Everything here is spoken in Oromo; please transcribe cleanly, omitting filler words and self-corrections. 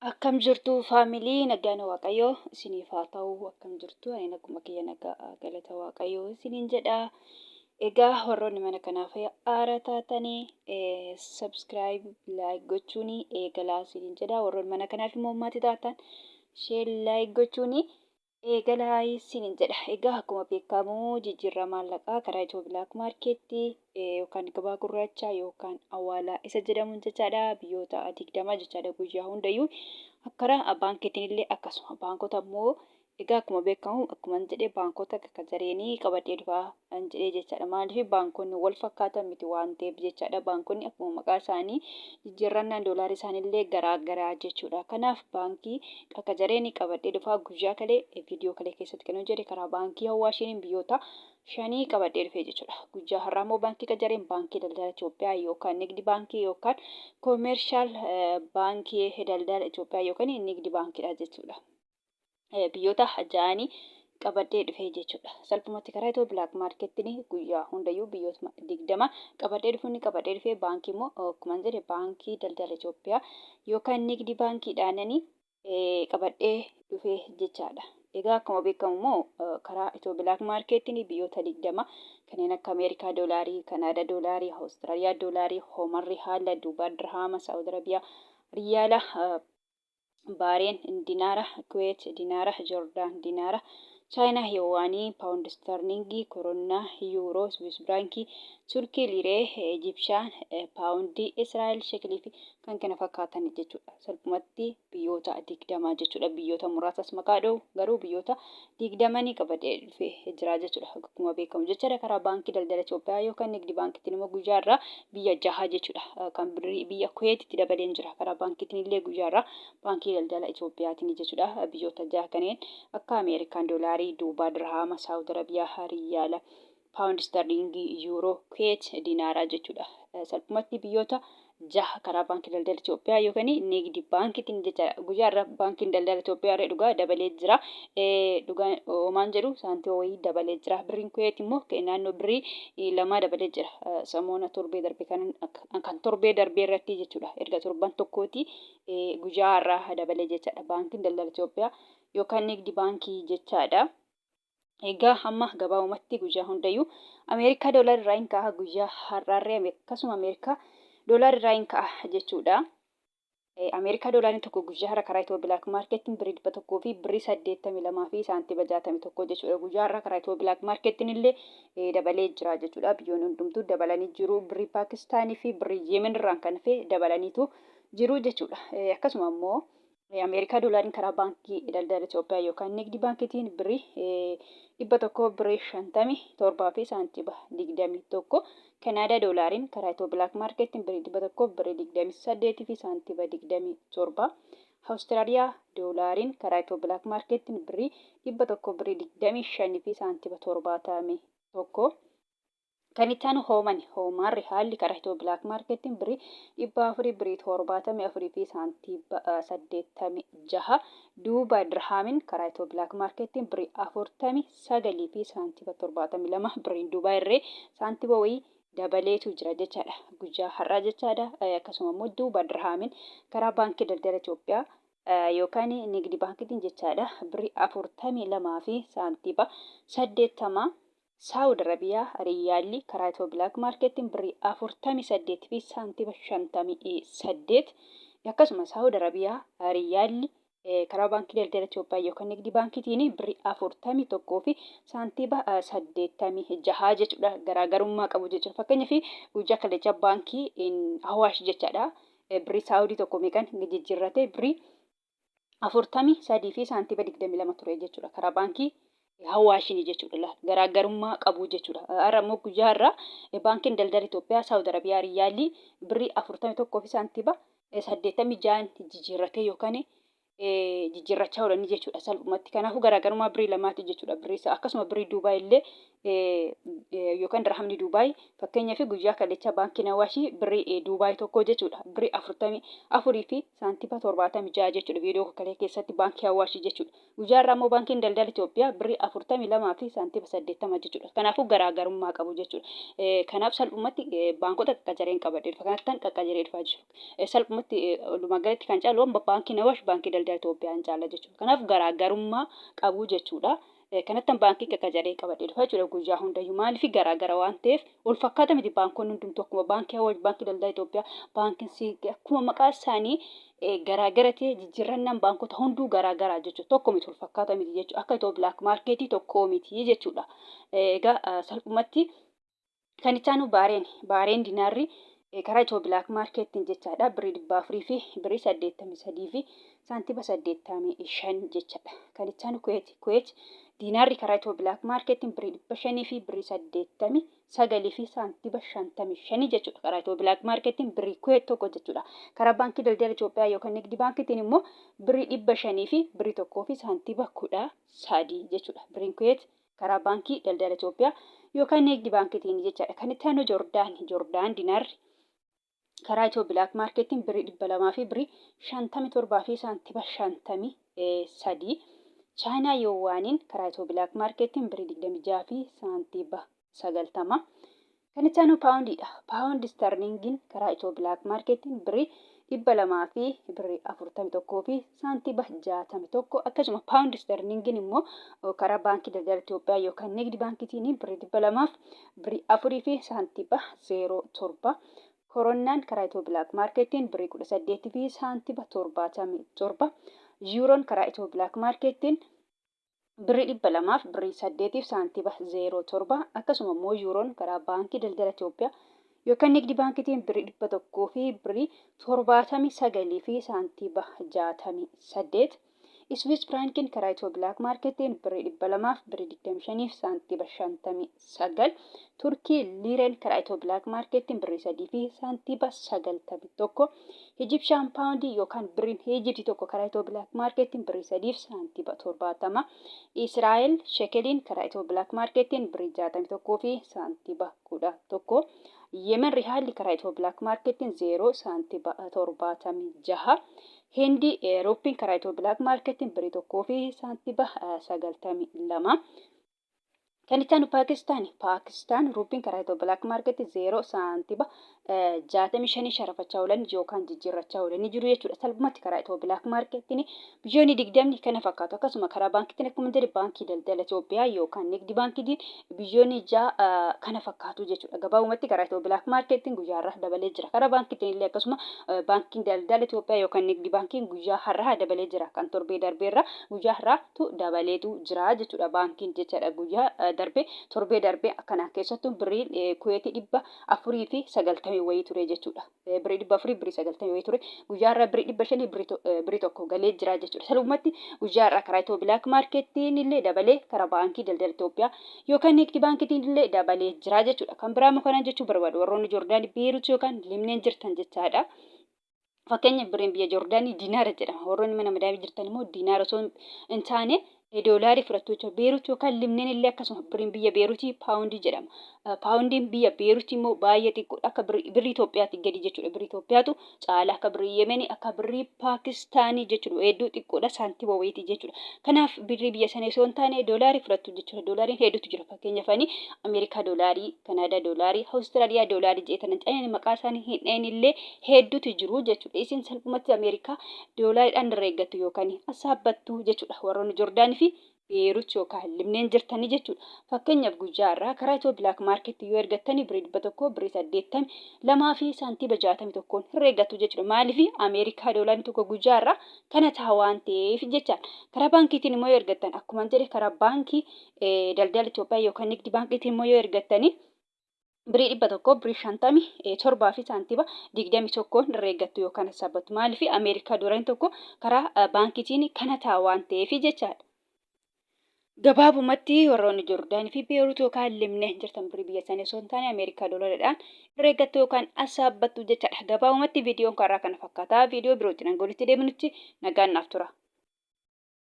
Akkam jirtu family? Nagaan Waaqayyoo isiniif haa ta'u. Akkam jirtu? Ani naguma kiyya, nagaa, galata Waaqayyoo isiniin jedha. Egaa warroonni mana kanaaf haaraa taatanii subscribe, like gochuun eegalaa isiniin jedha. Warroonni mana kanaaf immoo maatii taatan share, like gochuun eegalaa isiniin jedha. Egaa akkuma beekamu jijjiirraa maallaqaa karaa Itiyoo Black Marketii yookaan gabaa gurraachaa yookaan awwaalaa isa jedhamuun jechaadha. Biyyoota 20 jechaadha guyyaa hundayyuu. Karaa baankiitiin illee akkasuma. Baankota immoo egaa akkuma beekamu, akkuma jedhee, baankota akka jareenii qabadhee dhufaa kan jedhee jechaadha. Maaliif? Baankonni wal fakkaatan miti waan ta'eef jechaadha. Baankonni akkuma maqaa isaanii jijjiirrannaan doolaarii isaaniillee garaa garaa jechuudha. Kanaaf baankii akka jareenii qabadhee dhufaa. Guyyaa kalee viidiyoo kalee keessatti kan hojjedhe karaa baankii Hawaashiin biyyoota shanii qabadhee dhufee jechuudha. Guyyaa har'aa immoo baankii qajareen, baankii daldala Itoophiyaa yookaan Nigdi Baankii yookaan Commercial Baankii Daldala Itoophiyaa yookaan Nigdi Baankiidha jechuudha. Biyyoota ja'anii qabadhee dhufee jechuudha. Salphumatti karaa Itiyoo Black Marketiin guyyaa hundayyuu biyyoota 20 qabadhee dhufuun qabadhee dhufee, baankii immoo akkuma jedhe baankii daldala Itoophiyaa yookaan Nigdi Baankiidhaananii qabadhee dhufee jechaadha. Egaa akkuma beekamu immoo karaa Itiyoo Black Marketiin biyyoota 20 kanneen akka Ameerikaa doolaarii, Kanaadaa doolaarii, Awustiraaliyaa doolaarii, Hooman Rihaala, Duubaa Dirhaama, Saawud Arabiyaa Riyaala, Baareen dinaara, Kuweet dinaara, Joordaan dinaara, Chaayinaa yuwaanii, Paawundi Sterlingii, Koronnaa, Yuuroo, Swiss Firaankii, Turkii Liiree, Ijipshaan Paawundii, Israa'el Shekelii fi kan kana fakkaatan jechuudha. Salphumatti biyyoota 20 jechuudha. Biyyoota muraasas maqaa dha'u garuu biyyoota 20nii qabadhee dhufee jira jechuudha. Akkuma beekamu jechaadha, karaa baankii daldala Itoophiyaa yookaan Nigdi Baankiitiin immoo guyyaa irraa biyya jaha jechuudha. Kan birrii biyya Kuweetitti dabaleen jira. Karaa baankiitiin illee guyyaa irraa baankii daldala Itoophiyaatiin jechuudha. Biyyoota jaha kanneen akka Ameerikaan doolaarii, Duubaa Dirhaama, Saawud Arabiyaa Riyaala, Paawundi Sterlingii, Yuuroo, Kuweet dinaaraa jechuudha. Salphumatti biyyoota jaha karaa baankii daldala Itoophiyaa yookaan Nigdi Baankiitiin jechaadha. Guyyaa irra baankiin daldala Itoophiyaa irra dhugaa dabalee jira. Dhugaa homaan jedhu saantima wayii dabalee jira. Birriin Kuweet immoo naannoo birrii 2 dabalee jira. Samoona torbee darbe kan torbee darbee irratti jechuudha. Erga torban tokkooti guyyaa har'aa dabalee jechaadha. Baankiin daldala Itoophiyaa yookaan Nigdi Baankii jechaadha. Egaa amma gabaabumatti guyyaa hundayyuu Ameerikaa doolaar irraa hin ka'a, guyyaa har'aarree akkasuma Ameerikaa doolaar irraa hin ka'a jechuudha. Ameerikaa doolaariin tokko guyyaa har'a karaa Itiyoo Black Marketiin birrii 100 fi birrii 82 fi saantima 61 jechuudha. Guyyaa har'aa karaa Itiyoo Black Marketiin illee dabalee jira jechuudha. Biyyoonni hundumtuu dabalanii jiru. Birrii Paakistaanii fi birrii Yemen irraan kan hafe dabalaniitu jiru jechuudha. Akkasuma immoo Ameerikaa doolaariin karaa baankii daldala Itoophiyaa yookaan Nigdi Baankiitiin birrii 100 birrii 57 fi saantima 21. Kanaadaa doolaariin karaa Itiyoo Black Marketiin birrii 100 birrii 28 fi saantima 27. Awustiraaliyaa doolaariin karaa Itiyoo Black Marketiin birrii 100 birrii 25 fi saantima 71. Kan itti aanu hoomani. Hoomaan rihaalli karaa Itiyoo Black Marketiin birrii 400 birrii 74 fi saantima 86. Duuba Dirhaamin karaa Itiyoo Black Marketiin birrii 49 fi saantima 72. Birriin Duubaa irree saantima wayii dabaleetu jira jechaadha. Guyyaa har'aa jechaadha. Akkasuma immoo Duuba Dirhaamin karaa baankii daldala Itoophiyaa yookaan Nigdi Baankiitiin jechaadha. Birrii 42 fi saantima 80. Saawud Arabiyaa Riyyaalli karaa Itiyoo Black Marketiin birrii 48 fi saantima 58. Akkasuma Saawud Arabiyaa Riyyaalli karaa baankii daldala Itoophiyaa yookaan Nigdi Baankiitiin birrii 41 fi saantima 86 jechuudha. Garaagarummaa qabu jechuudha. Fakkeenyaaf guyyaa kalecha baankii Awaash jechaadha. Birrii Saawudii tokko meeqan jijjiirrate? Birrii 43 fi saantima 22 ture jechuudha. Karaa baankii Hawaashinii jechuudha. Garaagarummaa qabu jechuudha. Har'a immoo guyyaa irraa baankiin daldala Itoophiyaa Saawud Arabiyaa Riyaalii birrii 41 fi saantima 86 jijjiirratee yookaan jijjiirrachaa oolanii jechuudha salphumatti. Kanaafuu garaagarummaa birrii lamaati jechuudha birrii isaa. Akkasuma birrii Duubaay illee yookaan dirhamni Duubaay fakkeenyaaf guyyaa kalecha baankiin Awaashii birrii Duubaay tokko jechuudha birrii 44 fi saantima 76 jechuudha viidiyoo kalee keessatti baankii Awaashii jechuudha. Guyyaa har'aa immoo Baankiin Daldala Itoophiyaa birrii 42 fi saantima 80 jechuudha. Kanaafuu garaagarummaa qabu jechuudha. Kanaaf salphumatti baankota qaqqacareen qabadhee dhufa. Kanattan qaqqacaree dhufaa jechuudha. Salphumatti walumaa galatti kan caalu amma Baankiin Awaash Baankii Daldala Itoophiyaa hin caala jechuudha. Kanaaf garaagarummaa qabu jechuudha. Kanattan baankii qaqqacaree qabadhee dhufa jechuudha guyyaa hundayyuu. Maaliif garaagara waan ta'eef wal fakkaata miti baankonni hundumtuu akkuma Baankii Awaash, Baankii Daldala Itoophiyaa, Baankiin Siinqee akkuma maqaa isaanii garaagara ta'e jijjiirrannaan baankota hunduu garaagaraa jechuudha. Tokko miti wal fakkaata miti jechuudha. Akka itoo black market tokko miti jechuudha. Egaa salphumatti kan itti aanu baareen baareen dinaarri karaa itoo black marketiin jechaadha. Birrii 400 fi birrii 83 fi saantima 85 jechaadha. Kan itti aanu Kuweet Kuweet diinaarri karaa itoo black marketiin birrii 500 fi birrii 89 fi saantima 55 jechuudha. Karaa Itiyoo Bilaak Maarkeetiin birrii Kuweet tokko jechuudha. Karaa Baankii Daldala Itoophiyaa yookaan Nigdi Baankiitiin immoo birrii 500 fi birrii 1 fi saantima 13 jechuudha. Birriin Kuweet karaa Baankii Daldala Itoophiyaa yookaan Nigdi Baankiitiin jechaadha. Kan itti aanu Jordaan Jordaan dinaarri karaa Itiyoo Bilaak Maarkeetiin birrii 200 fi birrii 57 fi saantima 53. Chaayinaa Yowaaniin karaa Itiyoo Bilaak Maarkeetiin birrii 26 fi saantima 90. Kan itti aanu paawundiidha. Paawundi isterliingiin karaa Itiyoo Bilaak Maarkeetiin birrii 200 fi birrii 41 fi saantima 61 akkasuma paawundi isterliingiin immoo karaa Baankii Daldala Itoophiyaa yookaan Nigdi Baankiitiin birrii 200 fi birrii 4 fi saantima 07. Koronnaan karaa Itiyoo Bilaak Maarkeettiin birrii 18 fi saantima 77. Yuuroon karaa Itiyoo Bilaak Maarkeettiin birrii 200 fi birrii 8 fi saantima 07 akkasuma immoo yuuroon karaa Baankii Daldala Itoophiyaa yookaan Nigdi Baankiitiin birrii 100 fi birrii 79 fi saantima 68. Iswiis Firaankiin karaa Itiyoo Bilaak Maarkeetiin birrii 200 fi birrii 25 fi saantima 59. Turkii Liireen karaa Itiyoo Bilaak Maarkeetiin birrii 3 fi saantima 91. Ijipshaan Paawundii yookaan birriin Ijipti tokko karaa Itiyoo Bilaak Maarkeetiin birrii 3 fi saantima 70. Israa'el Shekeliin karaa Itiyoo Bilaak Maarkeetiin birrii 61 fi saantima 11. Yemen Rihaalli karaa Itiyoo Bilaak Maarkeetiin 0 saantima 76. Hindi Ruuppiin karaa Itiyoo Bilaak Maarkeetiin birrii 1 fi saantima 92. Kan itti aanu Paakistaan. Paakistaan ruuppiin karaa Itiyoo Bilaak Maarkeetii 0 saantima 65 sharafachaa oolan yookaan jijjiirrachaa oolanii jiru jechuudha. Salphumatti karaa Itiyoo Bilaak Maarkeetiin biyyoonni 20 kana fakkaatu. Akkasuma karaa baankiitiin akkuma jedhe Baankii Daldala Itoophiyaa yookaan Nigdi Baankiitiin biyyoonni 6 kana fakkaatu jechuudha. Gabaabumatti karaa Itiyoo Bilaak Maarkeetiin guyyaa har'aa dabalee jira. Karaa baankiitiin illee akkasuma Baankiin Daldala Itoophiyaa yookaan Nigdi Baankiin guyyaa har'aa dabalee jira. Kan torbee darbeerra guyyaa har'aatu dabaleetu jira jechuudha. Baankiin jechaadha guyyaa darbe torbee darbe akkanaa keessattuu birriin Kuweetii 490 wayii ture jechuudha. Birrii 400 birrii 90 wayii ture. Guyyaa har'aa birrii 500 birrii 1 galee jira jechuudha. Salphumatti guyyaa har'aa karaa Itiyoo Bilaak Maarkeettiin illee dabalee karaa Baankii Daldala Itoophiyaa yookaan Nigdi Baankiitiin illee dabalee jira jechuudha. Kan biraa immoo kanan jechuu barbaadu warroonni Joordaanii Beerut yookaan Limneen jirtan jechaadha. Fakkeenya birriin biyya Joordaanii diinaara jedhama. Warroonni mana madaamii jirtan immoo diinaara osoo hin taane doolaarii fudhattu jechuudha. Beerut yookaan Limneen illee akkasuma birriin biyya Beerutii paawundii jedhama. Paawundiin biyya Beerutii immoo baay'ee xiqqoodha. Akka birrii Itoophiyaatti gadi jechuudha. Birrii Itoophiyaatu caala akka birrii Yemenii akka birrii Paakistaanii jechuudha. Hedduu xiqqoodha saantima wayiiti jechuudha. Kanaaf birrii biyya sana osoo hin taane doolaarii fudhattu jechuudha. Doolaariin hedduutu jira. Fakkeenyaaf ani Ameerikaa doolaarii, Kanaadaa doolaarii, Awustiraaliyaa doolaarii jedhee tanan ani maqaa isaanii hin dhahin illee hedduutu jiru jechuudha. Isin salphumatti Ameerikaa doolaariidhaan herreeggattu yookaan assaabbattu jechuudha. Warroonni Joordaanii fi Beerut yookaan Libneen jirtanii jechuudha. Fakkeenyaaf guyyaa irraa karaa Itiyoo Bilaak Maarkeetti yoo ergattanii birrii 100 birrii 82 fi saantiiba 61 herreeggattu jechuudha. Maaliif Ameerikaa doolaarri tokko guyyaa irraa kana ta'a waan ta'eef jechaan. Karaa baankiitiin immoo yoo ergattan akkuma jedhe karaa baankii daldala Itoophiyaa yookaan nigdi baankiitiin immoo yoo ergattanii birrii 100 birrii 57 fi saantiba 21 herreeggattu yookaan sassaabbattu. Maaliif Ameerikaa doolaarri tokko karaa baankiitiin kana ta'a waan ta'eef jechaadha. Gabaabumatti warroonni Joordaanii fi Beerut yookaan Libneen jirtan birrii biyya isaanii osoo hin taane Ameerikaa doolaariidhaan herreeggattu yookaan assaabbattu jechaadha. Gabaabumatti viidiyoon karaa kana fakkaata. Viidiyoo birootiin hanga walitti deebinutti nagaan naaf tura.